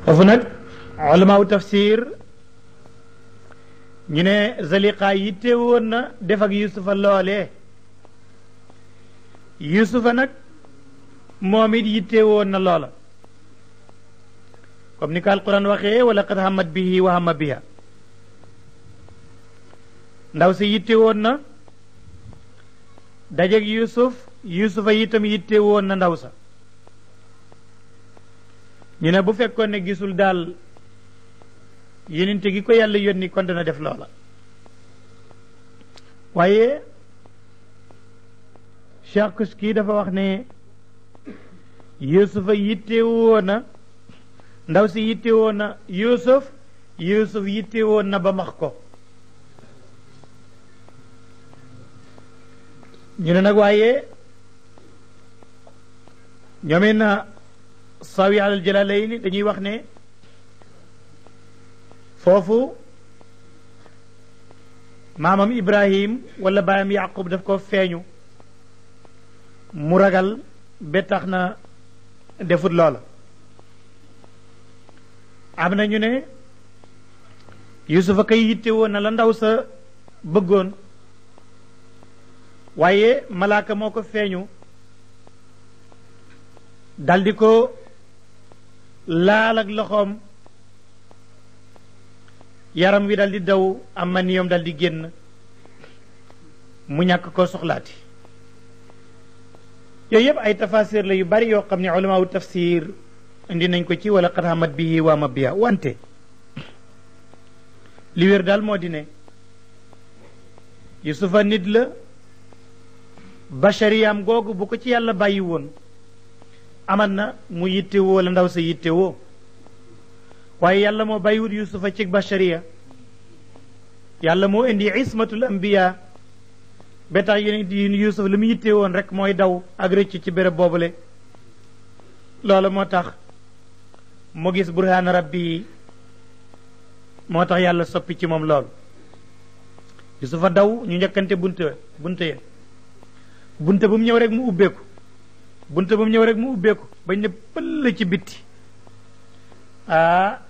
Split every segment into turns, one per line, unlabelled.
foofu nag ulamaaw tafsir ñu ne Zaliqa yitte woon na def ak Yusufa loolee Yusufa nag moom it yitte woon na loola comme ni ko alquran waxee wala qad hammat bihi wa hamma biha ndaw si yitte woon na dajeg Yusufa itam yitte woon na ndaw sa ñu ne bu fekkoon ne gisul daal yonente gi ko yàlla yónni kon dana def loola waaye Cheikh Kuski dafa wax ne Yusufa yitte woon na ndaw si yitte woon na Yusuf yitte woon na ba max ko ñu ne nag waaye ñoomee na sawi alal jalalayni dañuy wax ne foofu maamam Ibrahim wala baayam Yaqub daf ko feeñu mu ragal ba tax na defut loola am na ñu ne Yusufa kay yitte woon na la ndaw sa bëggoon waaye malaaka moo ko feeñu daldi ko laal ak loxoom yaram wi daldi daw am ma niyom daldi génn mu ñàkk ko soxlaati yooyu yëpp ay tafasir la yu bari yoo xam ne ulamaawu tafsir indi nañ ko ci wala qad hammat bihi wa hamma biha wante li wér daal moo di ne Yusufa nit la bashariyaam googu bu ko ci yàlla bàyyi woon aman na mu yittewoo la ndaw sa yittewoo waaye yàlla moo bàyyiwut Yusufa ci bashariya yàlla moo indi ismatul anbiya ba tax yéen Yusuf li mu yitte woon rek mooy daw ak rëcc ci béréb boobule loolu moo tax mu gis burhaan rabbi moo tax yàlla soppi ci moom loolu Yusufa daw ñu njëkkante bunte ya bunte bu mu ñëw rek mu ubbeeku bañ ne pëll ci bitti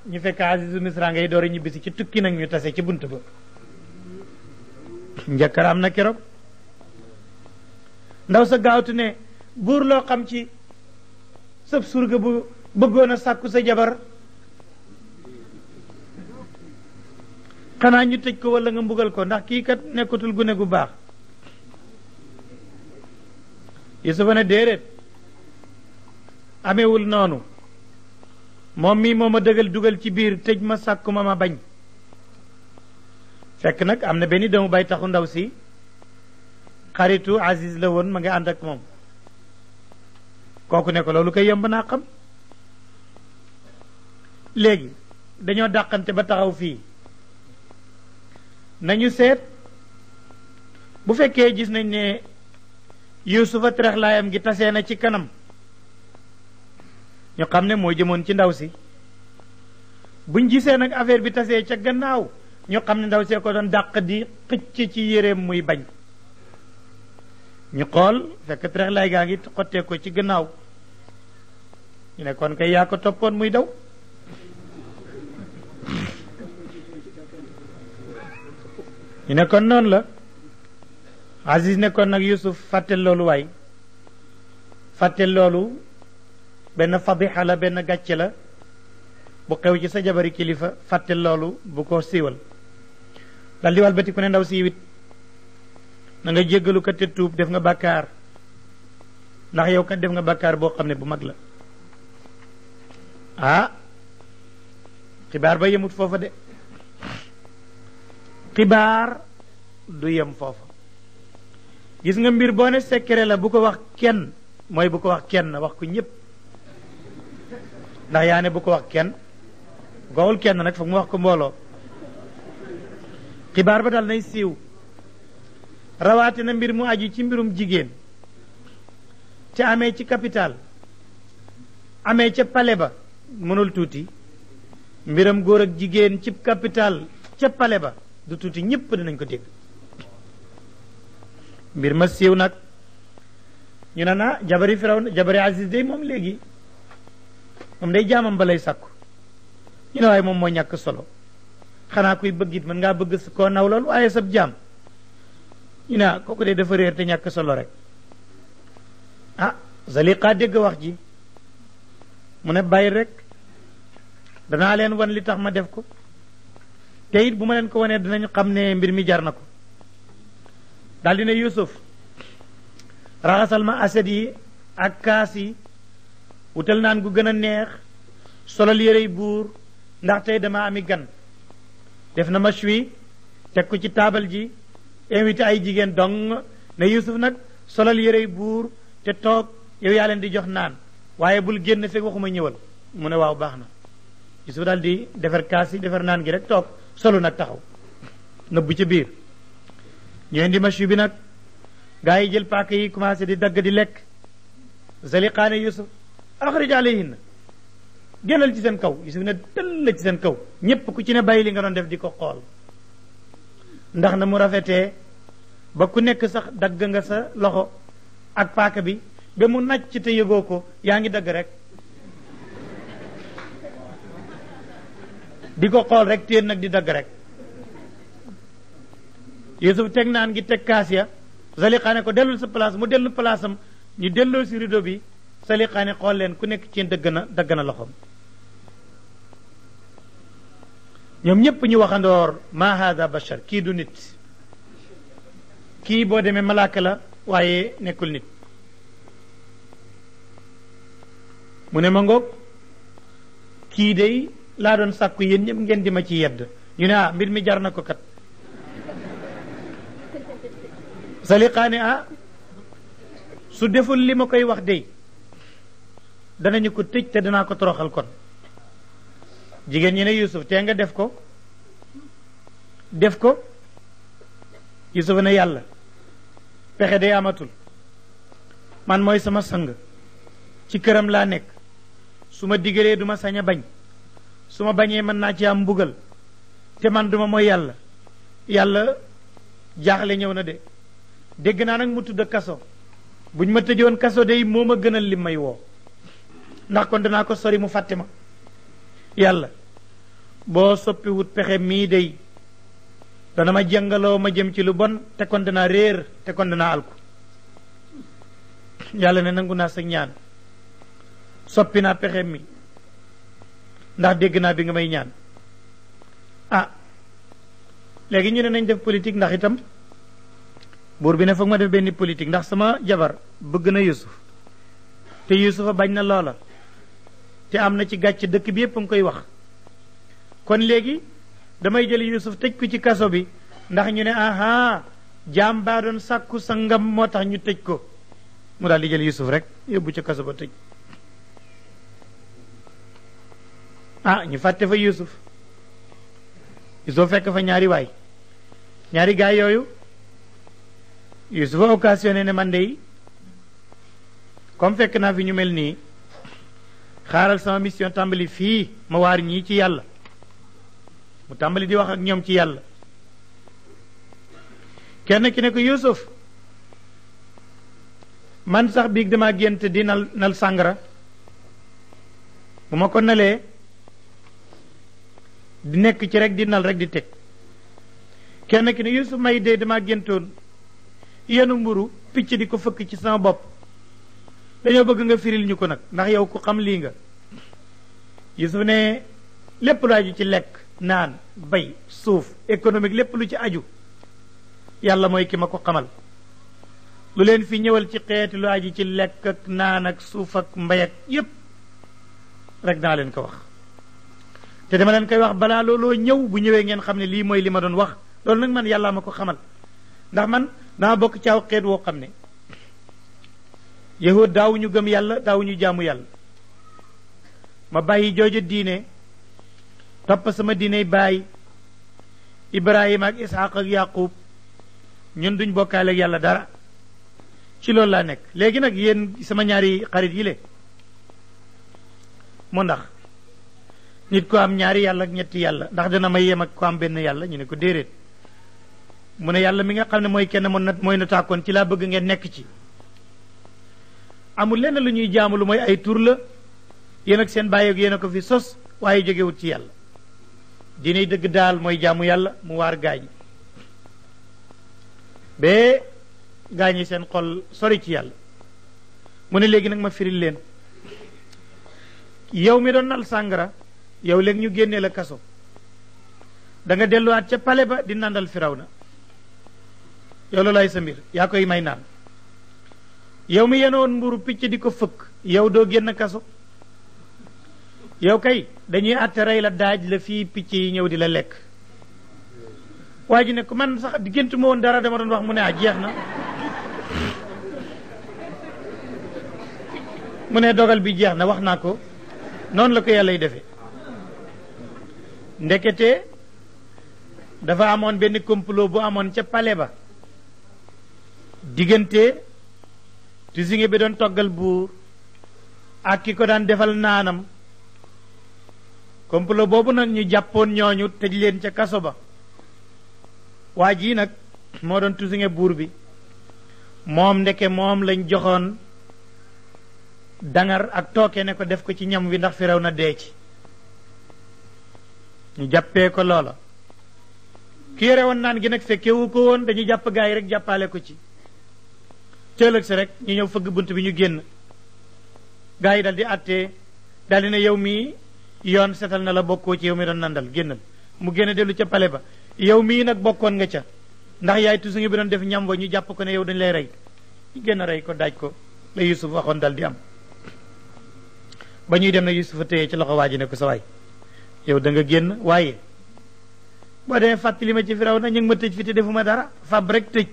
ñu fekk Azizu Misra ngay door a ñibbisi ci tukki nag ñu tase ci bunt ba njëkkër am na keroog ndaw sa gaawtu ne buur loo xam ci sab surga bu bëggoon a sàkku sa jabar xanaa ñu tëj ko walla nga mbugal ko ndax kii kat nekkatul gune gu baax Yusufa ne déedéet amewul noonu moom mii moo ma dëgal dugal ci biir tëj ma sàkku ma bañ fekk nag am na benn doomu bay taxu ndaw si xaritu Aziz la woon ma nga ànd ak moom kooku ne ko loolu koy yomb naa xam léegi dañoo dàqante ba taxaw fii nañu seet bu fekkee gis nañ ne Yusufa teraxlaayam gi tasee na ci kanam ñu xam ne moo jëmoon ci ndaw si buñ gisee nag affaire bi tasee ca gannaaw ñu xam ne ndaw see ko doon dàq di xëcc ci yéreem muy bañ ñu xool fekk teraxlaay gaa ngi xottee ko ci gannaaw ñu ne kon kay yaa ko toppoon muy daw ñu ne kon noonu la Aziz ne kon nag Yusuf fàttel loolu waay fàttel loolu benn fadixa la benn gàcce la bu xew ci sa jabari kilifa fàttel loolu bu ko siiwal dal di walbati ku ne ndaw siiwit na nga jéggalu kat te tuub def nga bàkkaar ndax yow kat def nga bàkkaar boo xam ne bu mag la xibaar ba yemut foofa de xibaar du yem foofa gis nga mbir boo ne secret la bu ko wax kenn mooy bu ko wax kenn wax ko ñépp ndax yaa ne bu ko wax kenn bu ko waxul kenn nag foog mu wax ko mbooloo xibaar ba dal nay siiw rawatina mbir mu aju ci mbirum jigéen ca amee ci capital amee ca palais ba mënul tuuti mbiram góor ak jigéen ci capital ca palais ba du tuuti ñépp dinañ ko dégg mbir ma siiw nag ñu ne jabari Firawna jabari Aziz day moom léegi moom day jaamam ba lay sàkku ñu ne waaye moom moo ñàkk solo xanaa kuy bëgg it mën ngaa bëgg koo naw lool waaye sab jaam ñu ne kooku de dafa réer te ñàkk solo rek. ah Zaliqa dégg wax ji mu ne bàyyi rek danaa leen wan li tax ma def ko te it bu ma leen ko wanee dinañ xam ne mbir mi jar na ko. daal di ne Yuusuf raxasal ma aset yi ak kaas yi wutal naan gu gën a neex solal yérey buur ndax tey dama ami gan def na mashwi teg ko ci taabal ji invité ay jigéen dong ne Yuusuf nag solal yérey buur te toog yow yaa leen di jox naan waaye bul génn fekk waxuma ñëwal mu ne waaw baax na Yuusuf daal di defar kaas yi defar naan gi rek toog solu nag taxaw nëbbu ca biir ñu indi mashwi bi nag gaa yi jël paaka yi commencé di dagg di lekk Zaliqa ne Yuusuf axrij alayhinna génnal ci seen kaw Yuusuf ne tëll ci seen kaw ñépp ku ci ne bàyyi li nga doon def di ko xool ndax na mu rafetee ba ku nekk sax dagg nga sa loxo ak paaka bi ba mu nàcc te yëgoo ko yaa ngi dagg rek di ko xool rek téen nag di dagg rek Yuusuf teg naan gi teg kaas ya Zaliqa ne ko dellul sa place mu dellu place am ñu delloo si rideau bi Zaliqa ne xool leen ku nekk ci dagg na loxoom ñoom ñépp ñu waxandoor ma hada bashar kii du nit kii boo demee malaaka la waaye nekkul nit mu ne ma ngoog kii day laa doon sàkku yéen ñëpp ngeen di ma ci yedd ñu ne mbir mi jar na ko kat Zaliqa ne su deful li ma koy wax dey danañu ko tëj te danaa ko toroxal kon jigéen ñi ne Yuusuf te nga def ko Yuusuf ne yàlla pexe day amatul man mooy sama sang ci këram laa nekk su ma digalee du ma sañ a bañ su ma bañee mën naa ci am mbugal te man duma mooy yàlla jaaxle ñëw na de dégg naa nag mu tudd kaso buñ ma tëjoon kaso day moo ma gënal li may woo ndax kon danaa ko sori mu fàtte ma yàlla boo soppiwut pexe mii day dana ma jàngaloo ma jëm ci lu bon te kon danaa réer te kon danaa alku yàlla ne nangu naa sa ñaan soppi naa pexe mi ndax dégg naa bi nga may ñaan léegi ñu ne nañ def politique ndax itam buur bi ne foog ma def benn politique ndax sama jabar bëgg na Yuusuf te Yuusufa bañ na loola te am na ci gàcc dëkk bi yépp a ngi koy wax kon léegi damay jël Yuusuf tëj ko ci kaso bi ndax ñu ne jaam baa doon sàkku sa ngam moo tax ñu tëj ko mu daal di jël Yuusuf rek yóbbu ca kaso ba tëj ñu fàtte fa Yuusuf fekk fa ñaari gaay yooyu Yuusufa occasionné ne man de comme fekk naa fi ñu mel nii xaaral sama mission tàmbali fii ma waar ñii ci yàlla mu tàmbali di wax ak ñoom ci yàlla kenn ki ne ko Yuusuf man sax biig dama gént di nal sàngara bu ma ko nalee di nekk ci rek di nal rek di teg kenn ki ne Yuusuf may dee dama géntoon yenu mburu picc di ko fëkk ci sama bopp dañoo bëgg nga firil ñu ko nag ndax yow ku xam lii nga Yuusuf ne lépp lu aju ci lekk naan bay suuf économique lépp lu ci aju yàlla mooy ki ma ko xamal lu leen fi ñëwal ci xeeti lu aju ci lekk ak naan ak suuf ak mbay ak yépp rek naa leen ko wax te dama leen koy wax balaa looloo ñëw bu ñëwee ngeen xam ne lii mooy li ma doon wax loolu nag man yàlla ma ko xamal ndax man dama bokk ci aw xeet woo xam ne yahud daawuñu gëm yàlla daawuñu jaamu yàlla ma bàyyi jooju diine topp sama diiney baay Ibrahima ak Isxaq ak Yaqub ñun duñ bokkaale ak yàlla dara ci loolu laa nekk léegi nag yéen sama ñaari xarit yi le mu ndax nit ko am ñaari yàlla ak ñetti yàlla ndax dana may yem ak ko am benn yàlla ñu ne ko déedéet mu ne yàlla mi nga xam ne mooy kenn mooy na tàkkoon ci laa bëgg ngeen nekk ci amul lenn lu ñuy jaamu lu mooy ay tur la yéen ak seen bàyyi ak yéen a ko fi sos waaye jógewut ci yàlla diine dëgg daal mooy jaamu yàlla mu waar gaañi ba gaañi seen xol sori ci yàlla mu ne léegi nag ma firil leen yow mi doon nal sàngara yow léegi ñu génnee la kaso da nga delluwaat ca pale ba di nandal Firawna yow loolay sa mbir yaa koy may naan yow mi yenoon mburu picc di ko fëkk yow doo génn kaso yow kay dañuy àtte rey la daaj la fii picc yi ñëw di la lekk waa ji ne ko man sax diggante ma woon dara dama doon wax mu ne jeex na mu ne dogal bi jeex na wax naa ko noonu la ko yàllay defee ndekete dafa amoon benn complot bu amoon ca palais ba diggante tusinge bi doon toggal buur ak ki ko daan defal naanam complot boobu nag ñu jàppoon ñooñu tëj leen ca kaso ba waa jii nag moo doon tusinge buur bi moom ndeke moom lañ joxoon dangar ak tooke ne ko def ko ci ñam wi ndax Firawna dee ci ñu jàppee ko loola ki yore woon naan gi nag fekkewu ko woon dañu jàpp gaa yi rek jàppale ko ci cëlëg si rek ñu ñëw fëgg bunt bi ñu génn gaa yi dal di àttee dal di ne yow mii yoon setal na la bokkoo ci yow mi doon nandal génnal mu génn dellu ca pale ba yow mii nag bokkoon nga ca ndax yaay tusu ngi bi doon def ñam wa ñu jàpp ko ne yow dañ lay rey ñu génn rey ko daaj ko la Yusuf waxoon dal di am ba ñuy dem na Yusuf a téye ci loxo waa ji ne ko sa waay yow da nga génn waaye boo demee fàttali ma ci Firawna ñu ngi ma tëj fi te defuma dara fab rek tëj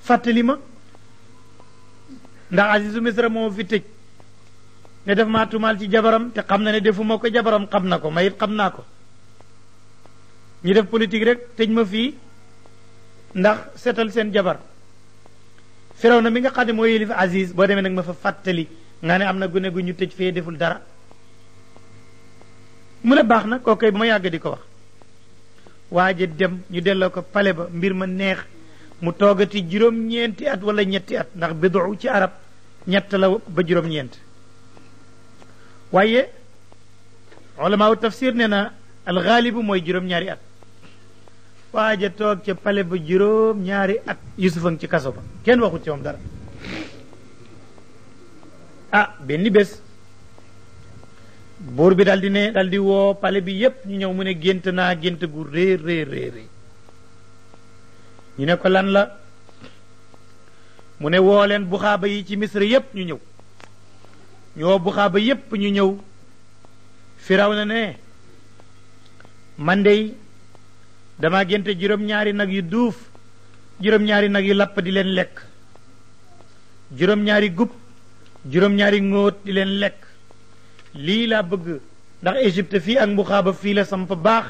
fàttali ma ndax Azizu Misra moo fi tëj ne def maa tumaal ci jabaram te xam na ne defuma ko jabaram xam na ko ma it xam naa ko ñu def politique rek tëj ma fii ndax seetal seen jabar Firawna mi nga xam ne moo yëlif Aziz boo demee nag ma fa fàttali nga ne am na gune gu ñu tëj fee deful dara mu ne baax na kookoy ba ma yàgg di ko wax waaje dem ñu delloo ko pale ba mbir ma neex mu toogati juróom-ñeenti at wala ñetti at ndax bidu ci arab ñett la ba juróom-ñeent waaye ulamaaw tafsir ne na alxaalibu mooy juróom-ñaari at waaje toog ca pale ba juróom-ñaari at Yusufa ngi ci kaso ba kenn waxut ci moom dara benn bés buur bi dal di ne dal di woo pale bi yépp ñu ñëw mu ne gént naa gént gu réer ñu ne ko lan la mu ne woo leen buxaaba yi ci Misra yépp ñu ñëw ñu woo buxaaba yépp ñu ñëw Firawna ne man dey dama génte juróom-ñaari nag yu duuf juróom-ñaari nag yu lapp di leen lekk juróom-ñaari gub juróom-ñaari ngóot di leen lekk lii laa bëgg ndax Égypte fii ak mbuxaaba fii la samp baax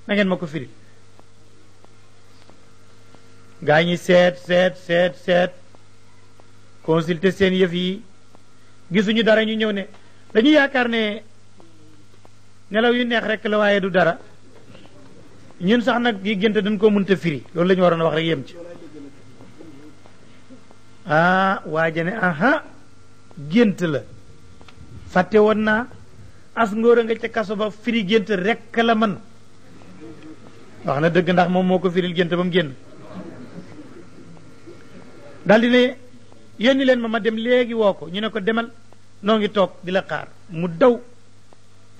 na ngeen ma ko firi gaa ñi seet consulter seen yëf yi gisuñu dara ñu ñëw ne dañu yaakaar ne nelaw yu neex rek la waaye du dara ñun sax nag yi gént dañ koo mënta firi loolu la ñu waroon a wax rek yem ci waaja ne gént la fàtte woon naa as ngóor a nga ca kaso ba firi gént rek la man wax na dëgg ndax moom moo ko firil gént ba mu génn daldi ne yónni leen ma dem léegi woo ko ñu ne ko demal noo ngi toog di la xaar mu daw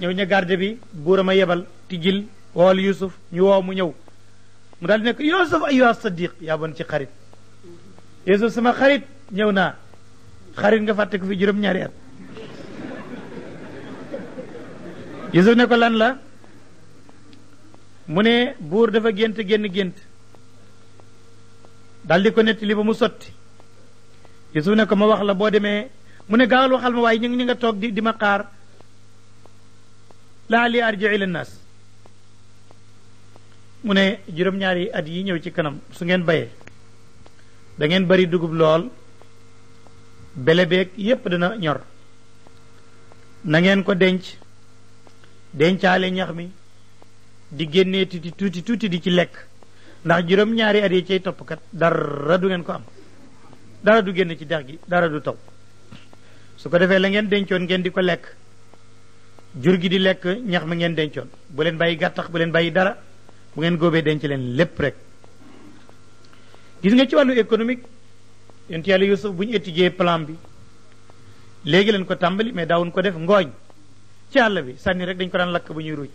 ñëw ña garde bi buur a ma yebal tijjil wool Yusuf ñu woo mu ñëw mu daldi ne ko Yusuf ayyuha sadiq yaa bon ci xarit Yusuf sama xarit ñëw naa xarit nga fàtte ko fi juróom-ñaari at Yusuf ne ko lan la mu ne buur dafa gént gént daldi ko nettali ba mu sotti Yusuf ne ko ma wax la boo demee mu ne gaawal waxal ma waaye ñu nga toog di ma xaar laali arji ila naas mu ne juróom-ñaari at yi ñëw ci kanam su ngeen bayee da ngeen bari dugub lool bele beeg yépp dana ñor na ngeen ko dencaale ñax mi di génnee tuuti di ci lekk ndax juróom-ñaari at yi cay toppkat dara du ngeen ko am dara du génn ci dex gi dara du taw su ko defee la ngeen dencoon ngeen di ko lekk jur gi di lekk ñax ma ngeen dencoon bu leen bàyyi gàttax bu leen bàyyi dara bu ngeen góobee denc leen lépp rek gis nga ci wàllu économique yonent yàlla Yusuf bu ñu étudier plan bi léegi leen ko tàmbali mais daawuñ ko def ngooñ ci àll bi sànni rek dañ ko daan lakk bu ñuy ruuj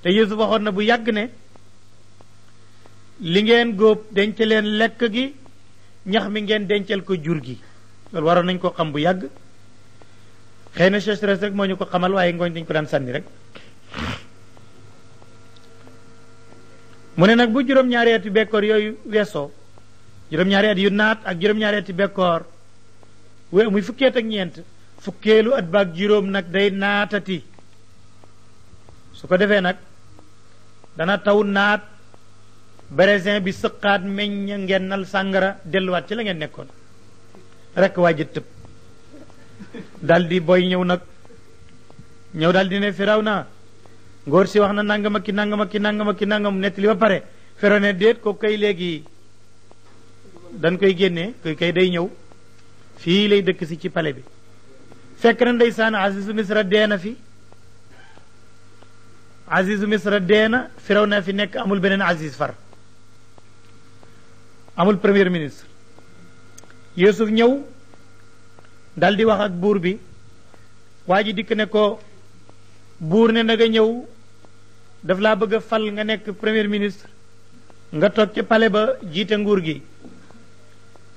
te Yusuf waxoon na bu yàgg ne li ngeen góob denc leen lekk gi ñax mi ngeen dencal ko jur gi loolu waroon nañ ko xam bu yàgg xëy na sécheresse rek moo ñu ko xamal waaye ngooñ dañ ko daan sànni rek mu ne nag bu juróom-ñaari ati bekkoor yooyu weesoo juróom-ñaari at yu naat ak juróom-ñaari ati bekkoor muy fukkeet ak ñeent fukkeelu at baag juróom nag day naatati su ko defee nag dana taw naat brésin bi sëqaat meññ ngeen nal sàngara delluwaat ci la ngeen nekkoon rek waaja tëb dal di boy ñëw nag ñëw daal di ne Firawna ngóor si wax na nangam ak ki nangam ak ki nangam ak ki nangam nettali ba pare Firawna ne déet ko kay léegi dañ koy génnee koy kay day ñëw fii lay dëkk si ci pale bi fekk na ndeysaan Azizu Misra deena fi Azizu Misra deena Firawna fi nekk amul beneen Aziz far amul premier ministre Yusuf ñëw dal di wax ak buur bi waa ji dikk ne ko buur ne na nga ñëw daf laa bëgg a fal nga nekk premier ministre nga toog ci palais ba jiite nguur gi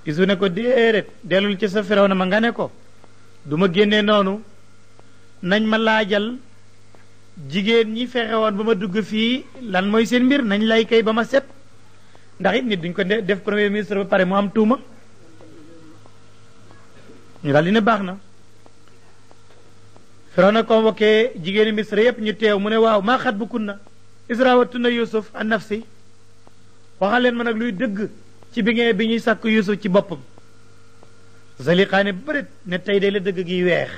Yusuf ne ko déedéet dellul ci sa Firawna ma nga ne ko du ma génnee noonu nañ ma laajal jigéen ñi fexe woon ba ma dugg fii lan mooy seen mbir nañ lay kay ba ma set ndax it nit duñ ko def premier ministre ba pare mu am tuuma ñu daal di ne baax na Firawna convoqué jigéeni Misra yépp ñu teew mu ne waaw maa xat bu kunna israwatuna Yusuf an nafsi waxal leen ma nag luy dëgg ci bi ñuy sàkk Yusuf ci boppam Zaliqaane bërit ne tey de la dëgg gi weex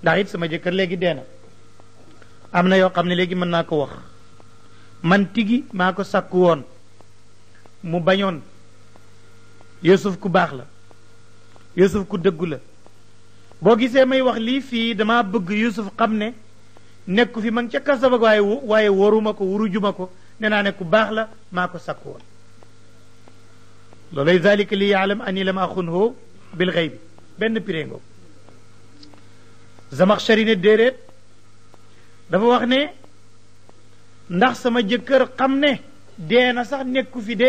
ndax it sama jëkkër léegi dee na am na yoo xam ne léegi mën naa ko wax man tigi maa ko sàkku woon mu bañoon Yusuf ku baax la Yusuf ku dëggu la boo gisee may wax lii fii dama bëgg Yusuf xam ne nekku fi man ca kasaba waaye waruma ko wurujuma ko ne naa ne ku baax la maa ko sàkku woon loolay zalika li yaalam ani lam axunhu bil xaybi benn piréngo Zamaxshari ne déedéet dafa wax ne ndax sama jëkkër xam ne dee na sax nekku fi de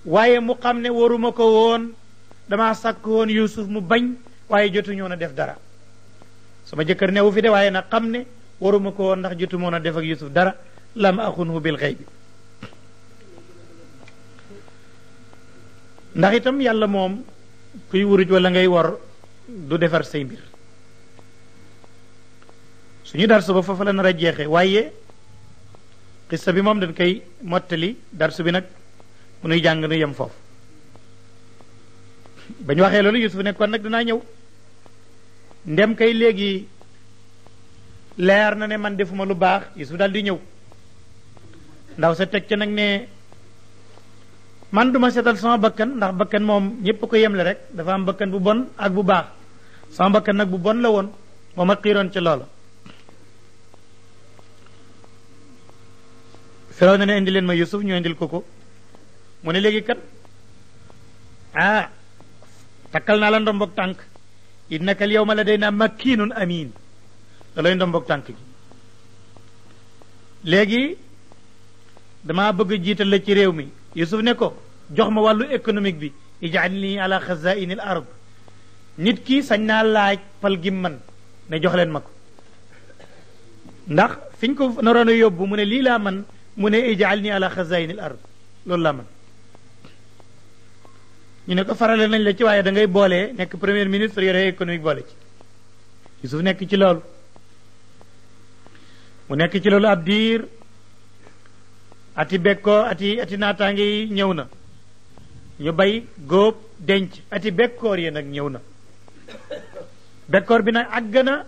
waaye mu xam ne waruma ko woon dama sàkk woon Yusuf mu bañ waaye jotu ñoo na def dara sama jëkkër newu fi de waaye nag xam ne waruma ko woon ndax jotu moo na def ak Yusuf dara lam axunhu bil xaybi ndax itam yàlla moom kuy wuruj wala ngay wor du defar say mbir suñu darsu ba foofa la nar a jeexe waaye xissa bi moom dañ koy mottali darsu bi nag mu nuy jàng nu yem foofu ba ñu waxee loolu Yusuf nekkoon nag dinaa ñëw ndem kay léegi leer na ne man defuma lu baax Yusuf daal di ñëw ndaw sa teg ca nag ne man duma seetal sama bakkan ndax bakkan moom ñépp ko yemle rek dafa am bakkan bu bon ak bu baax sama bakkan nag bu bon la woon moo ma xiiroon ca loola Firawna ne indi leen ma Yusuf ñu indil ko mu ne léegi kat takkal naa la ndombok tànk innaka al yawma ladayna makinun amin da lay ndombok tànk gi léegi dama bëgg jiital la ci réew mi Yusuf ne ko jox ma wàllu économique bi ij'alni ala xazaini al ard nit ki sañ naa laaj pal gi man ne jox leen ma ko ndax fiñ ko naroon a yóbbu mu ne lii laa man mu ne ij'alni ala xazaini al ard loolu laa man ñu ne ko farale nañ la ci waaye da ngay boole nekk premier ministre yore économique boole ci Yusuf nekk ci loolu mu nekk ci loolu ab diir ati bekkoo ati naataange yi ñëw na ñu bay góob denc ati bekkoor yi nag ñëw na bekkoor bi nag àgg na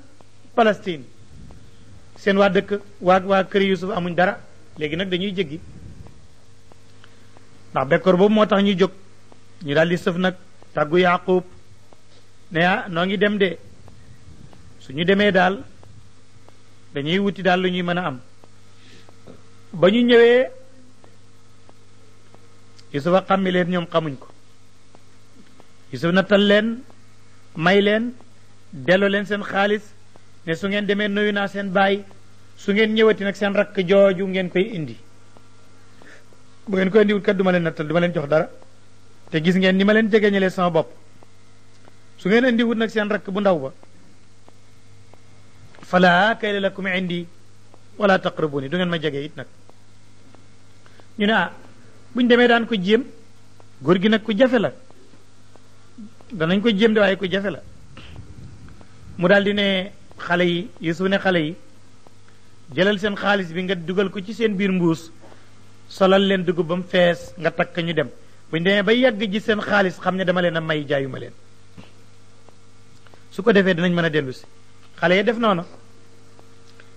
Palestine seen waa dëkk waa kër Yusuf amuñ dara léegi nag dañuy jéggi ndax bekkoor boobu moo tax ñu jóg ñu daal di sëf nag tàggu Yaaqub ne noo ngi dem de suñu demee daal dañuy wuti daal lu ñuy mën a am ba ñu ñëwee Yusufa xammi leen ñoom xamuñ ko Yusuf nattal leen may leen delloo leen seen xaalis ne su ngeen demee nuyu naa seen baay su ngeen ñëwati nag seen rakk jooju ngeen koy indi bu ngeen koy indiwut kat duma leen nattal duma leen jox dara te gis ngeen ni ma leen jegeñalee sama bopp su ngeen indiwut nag seen rakk bu ndaw ba fala kayla lakum indi wala taqrabuni du ngeen ma jege it nag ñu ne buñ demee daan ko jéem góor gi nag ku jafe la danañ ko jéem de waaye ku jafe la mu daal di ne xale yi Yusuf ne xale yi jëlal seen xaalis bi nga dugal ko ci seen biir mbuus solal leen dugub ba mu fees nga takk ñu dem buñ demee ba yàgg ji seen xaalis xam ne dama leen a may jaayuma leen su ko defee dinañ mën a dellu si xale yi def noonu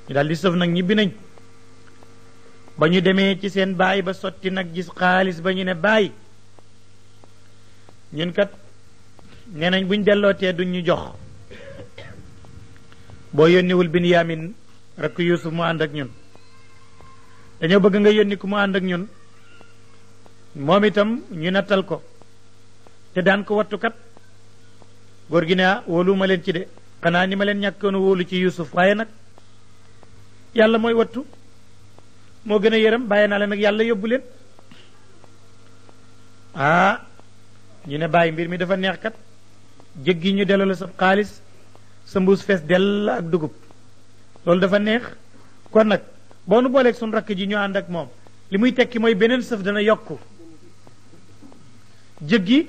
ñu daal di sëf nag ñibbi nañ ba ñu demee ci seen baay ba sotti nag gis xaalis ba ñu ne baay ñun kat nee nañ buñ dellootee duñ ñu jox boo yónniwul Binyamin rakk Yuusuf mu ànd ak ñun dañoo bëgg nga yónni ku mu ànd ak ñun moom itam ñu nattal ko te daan ko wattu kat góor gi ne wóolu ma leen ci de xanaa ni ma leen ñàkkoon wóolu ci Yuusuf waaye nag yàlla mooy wattu moo gën a yërëm bàyyi naa leen nag yàlla yóbbu leen ñu ne bàyyi mbir mi dafa neex kat jéggi ñu delloo la sa xaalis sa mbuus fees dell ak dugub loolu dafa neex kon nag boo nu booleeg suñu rakk ji ñu ànd ak moom li muy tekki mooy beneen sëf dana yokku jéggi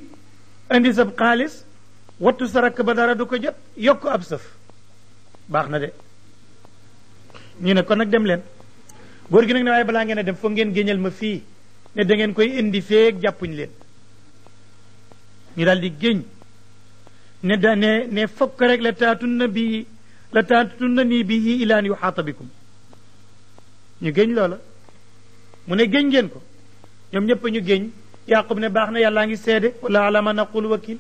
indi sa xaalis wattu sa rakk ba dara du ko jot yokku ab sëf baax na de ñu ne kon nag dem leen góor gi nag ne waaye balaa ngeen a dem foog ngeen géñal ma fii ne da ngeen koy indi feeg jàppuñ leen ñu daal di géñ ne ne fokk rek la taatunna nii bii ilaan yuxaata bikum ñu géñ loola mu ne géñ ngeen ko ñoom ñëpp ñu géñ Yaqub ne baax na yàllaa ngi seede wala ala ma naqul wakil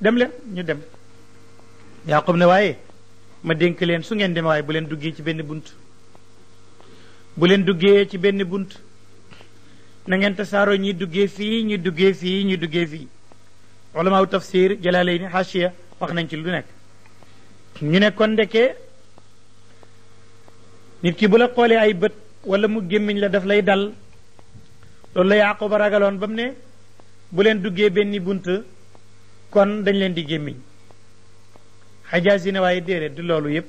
dem leen ñu dem Yaqub ne waaye ma dénk leen su ngeen demee waaye bu leen duggee ci benn bunt bu leen duggee ci benn bunt na ngeen tasaaroo ñi duggee fii ñi duggee fii ñi duggee fii ulamaaw tafsir Jalaalayni Haashiya wax nañ ci lu nekk ñu ne kon ndeke nit ki bu la xoolee ay bët wala mu gémmiñ la daf lay dal loolu la Yaquba ragaloon ba mu ne bu leen duggee benn bunt kon dañ leen di gémmiñ Xajaasi ne waaye déedéet du loolu yépp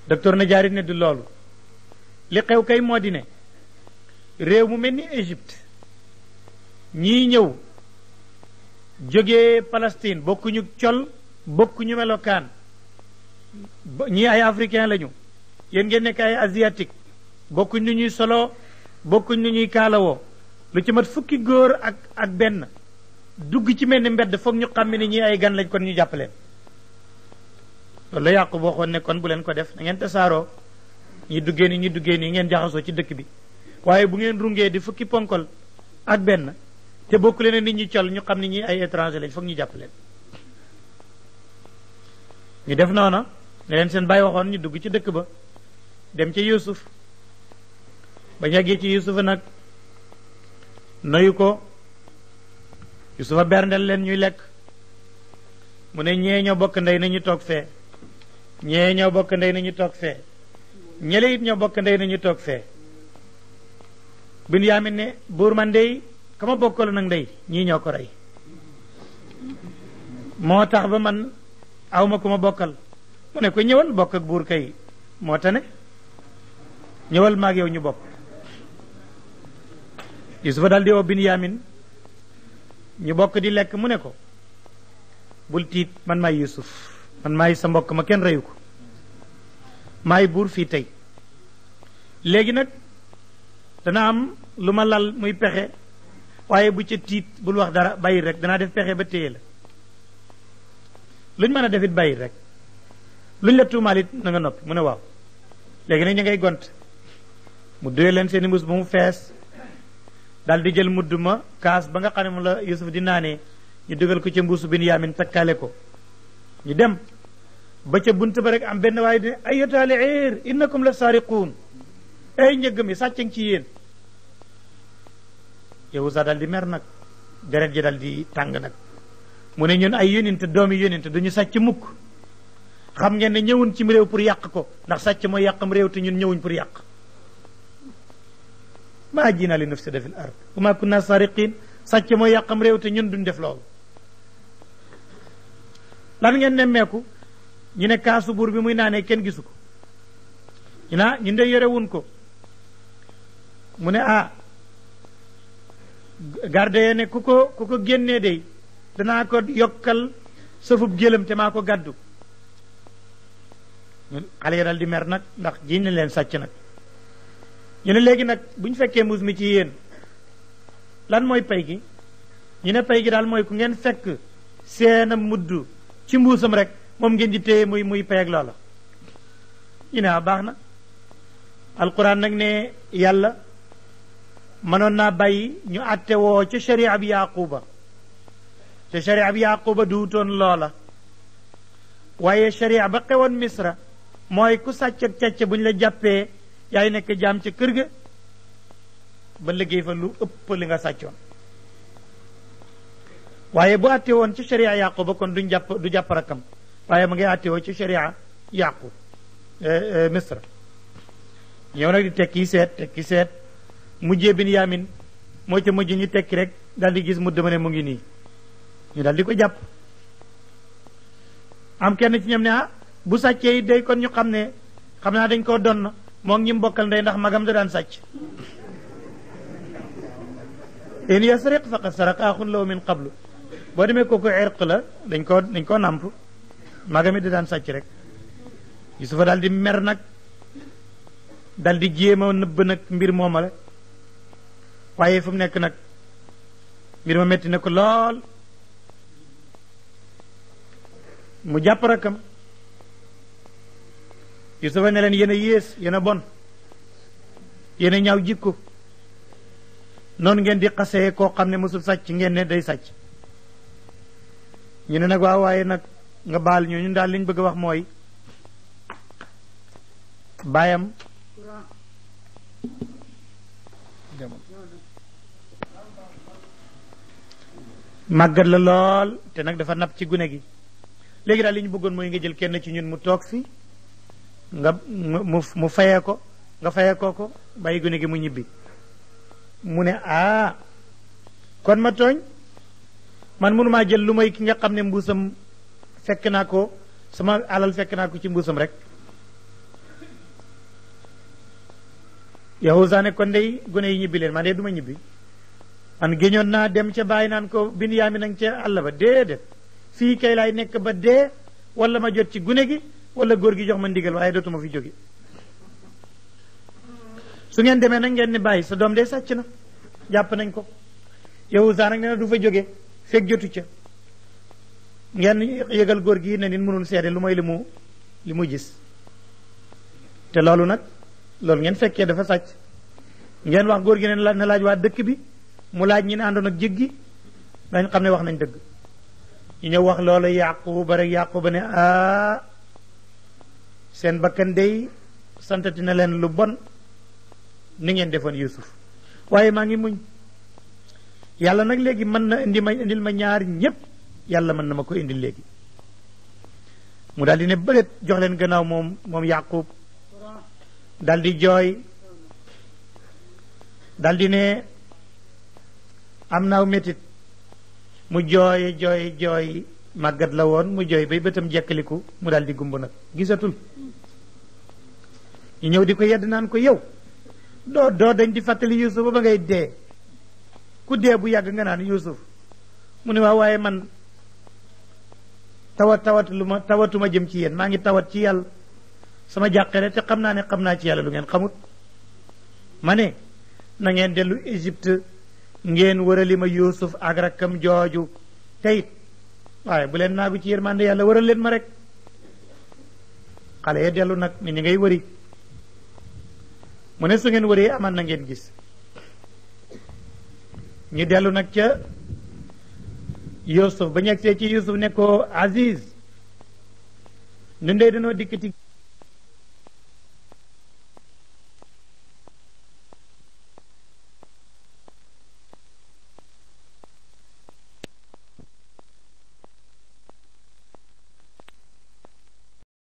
docteur Najaari ne du loolu li xew kay moo di ne réew mu mel ni Égypte ñii ñëw jógee Palestine bokkuñu col bokkuñu melokaan ñii ay africain lañu yéen ngeen nekk ay asiatique bokkuñ nu ñuy solo bokkuñ nu ñuy kaalawoo lu ci mat fukki góor ak benn dugg ci mel ni mbedd foog ñu xam ne ñii ay gan lañ kon ñu jàppaleen loolu la Yaqub waxoon ne kon bu leen ko def na ngeen tasaaroo ñi duggee ni ñi duggee nii ngeen jaxasoo ci dëkk bi waaye bu ngeen rungee di fukki ponkol ak benn te bokku leen nit ñi col ñu xam ne ñi ay étranger lañ foog ñu jàpp leen ñu def noona ne leen seen bàyyi waxoon ñu dugg ci dëkk ba dem ci Yuusuf ba ñàggee ci Yuusufa nag noyu ko Yuusufa berndel leen ñuy lekk mu ne ñee ñoo bokk ndey nañu toog fee ñee ñoo bokk ndey nañu toog fee ñele it ñoo bokk ndey nañu toog fee Binyaamin ne buur man ndey kama bokkal nag ndey ñii ñoo ko rey moo tax ba man awma ku ma bokkal mu ne ko ñëwal bokk ak buur kay moo tane ñëwal maag yow ñu bokk Yusufa daal di woo Binyaamin ñu bokk di lekk mu ne ko bul tiit man maay Yusuf man maay sa mbokk ma kenn reyu ko maay buur fii tey léegi nag dana am lu ma lal muy pexe waaye bu ca tiit bul wax dara bàyyi rek danaa def pexe ba téye la luñ mën a defit bàyyi rek luñ la tuumaal it na nga noppi mu ne waaw léegi nag ñu ngay gont mu doye leen seeni mbuus ba mu fees daal di jël mudd ma kaas ba nga xam ne mu la Yusuf di naanee ñu dugal ko ca mbuusu Binyaamin takkaale ko ñu dem ba ca bunt ba rek am benn waaye ne ayyataal iir innakum la saariquun ay njëgg mi sàcc ci yéen. Yahuza dal di mer nag deret ji dal di tàng nag mu ne ñun ay yónent doomi yónent duñu sàcc mukk xam ngeen ne ñëwuñ ci réew pour yàq ko ndax sàcc mooy yàqam réew te ñun ñëwuñ pour yàq. maa jiinaa li nufsida fil ard wa maa kunna saariqiin sàcc mooy yàqam réew te ñun duñ def loolu. lan ngeen nemmeeku ñu ne kaasu buur bi muy naanee kenn gisu ko ñu naa ñu de yorewuñ ko mu ne garde ye ne ku ko génnee day danaa ko yokkal sëfub jëlam te maa ko gàddu. xale yi dal di mer nag ndax jiñ na leen sàcc nag ñu ne léegi nag bu ñu fekkee mbuus mi ci yéen lan mooy pay gi ñu ne pay gi daal mooy ku ngeen fekk seena mudd ci mbuusam rek moom ngeen di téye muy pay ak loola. ñu ne baax na alquran nag ne yàlla mënoon naa bàyyi ñu àtte woo ca sharia bi yaquba te sharia bi yaquba duutoon loola waaye sharia ba xewoon misra mooy ku sàcc ak càcc bu ñu la jàppee yaay nekk jaam ca kër ga ba liggéey fa lu ëpp li nga sàccoon. waaye bu àtte woon ci sharia yaquba kon du jàpp rakkam waaye ma ngay àtte woo ci sharia yaqub misra ñëw nag di tekki seet mujjee Binyamin moo ca mujj ñu tekki rek daal di gis mu dama ne mu ngi nii ñu daal di ko jàpp. am kenn ci ñoom ne bu sàccee day kon ñu xam naa dañ koo donn moo ngi ñu mbokkal ndey ndax magam da daan sàcc. in yasriq faqad saraqa axun lahu min qablu boo demee kooku irq la dañ koo nàmp magam it da daan sàcc rek. Yusufa daal di mer nag dal di jéem a nëbb nag mbir mooma la waaye fu mu nekk nag mbir ma metti na ko lool mu jàpp rakkam Yusufa ne leen yéen a yées yéen a bon yéen a ñaaw jikko noonu ngeen di xasee koo xam ne mosul sàcc ngeen ne day sàcc. ñu ne nag waaw waaye nag nga baal ñu ñun daal liñ bëgg a wax mooy baayam màggat la lool te nag dafa napp ci gune gi léegi daal li ñu bëggoon mooy nga jël kenn ci ñun mu toog fi nga mu fayee ko nga fayee ko bàyyi gune gi mu ñibbi. mu ne kon ma tooñ man mënumaa jël lu may ki nga xam ne mbuusam fekk naa ko sama alal fekk naa ko ci mbuusam rek. Yahuza ne kon dey gune yi ñibbi leen man de du ma ñibbi man géñoon naa dem ca bàyyi naan ko Binyamin nag ca àll ba déedéet fii kay laay nekk ba dee wala ma jot ci gune gi wala góor gi jox ma ndigal waaye dootuma fi jóge. su ngeen demee nag ngeen ne bàyyi sa doom de sàcc na jàpp nañ ko Yahuza nag nee na du fa jóge fekk jotu ca ngeen yëgal góor gi ne nit mënul seede lu mooy li mu gis te loolu ngeen fekkee dafa sàcc ngeen wax góor gi ne na laaj waa dëkk bi mu laaj ñi ne àndoon ak jéggi dañ xam ne wax nañ dëgg. ñu ñëw wax loolu Yaquba rek Yaquba ne seen bakkan dey santati na leen lu bon ni ngeen defoon Yusuf waaye maa ngi muñ yàlla nag léegi mën na indil ma ñaar ñépp yàlla mën na ma ko indil léegi. mu daal di ne bëlet jox leen gannaaw moom Yaqub dal di jooy dal di ne am naaw métit mu jooy màggat la woon mu jooy bay bëtam jekkaliku mu dal di gumb nag gisatul. ñu ñëw di ko yedd naan ko yow doo dañ di fàttali Yusuf ba ngay dee ku dee bu yàgg nga naan Yusuf mu ne waaw waaye man tawatuma jëm ci yéen maa ngi tawat ci yàlla sama jàqere te xam naa ci yàlla lu ngeen xamut ma ne na ngeen dellu Égypte ngeen wërali ma Yuusuf ak rakkam jooju teyit waaye bu leen naagu ci yërmande yàlla wëral leen ma rek. xale ya dellu nag ni ñi ngay wëri mu ne su ngeen wëree aman na ngeen gis. ñu dellu nag ca Yuusuf ba ñegsee ci Yuusuf ne ko Aziz nun dee dañoo dikkati